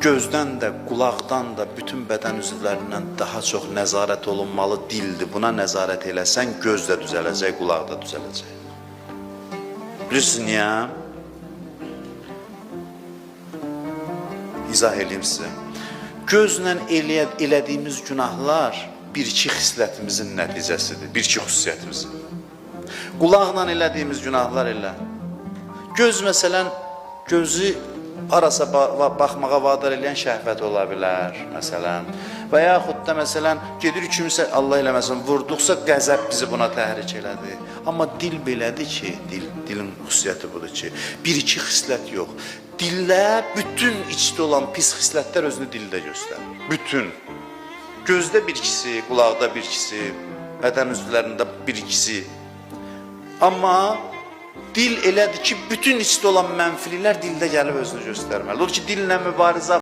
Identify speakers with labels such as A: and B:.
A: Gözdən də, qulaqdan da, bütün bədən üzvlərindən daha çox nəzarət olunmalı dildir. Buna nəzarət eləsən, göz də düzələcək, qulaq da düzələcək. Bilirsiniz niyə? İzah eləyim sizə. Gözlə elədiyimiz günahlar bir-iki xislətimizin nəticəsidir, bir-iki xüsusiyyətimizin. Qulaqla elədiyimiz günahlar elə. Göz məsələn, gözü harasa baxmağa vadar eləyən şəhvət ola bilər, məsələn. Və yaxud da məsələn, gedir kimisə Allah eləməsin, vurduqsa qəzəb bizi buna təhrik elədi. Amma dil belədir ki, dilin xüsusiyyəti budur ki, bir-iki xislət yox. Dillə bütün içdə olan pis xislətlər özünü dildə göstərir. Bütün. Gözdə bir ikisi, qulaqda bir ikisi, bədən üzvlərində bir ikisi. Amma dil elədir ki, bütün içdə olan mənfiliklər dildə gəlib özünü göstərməlidir. Odur ki, dillə mübarizə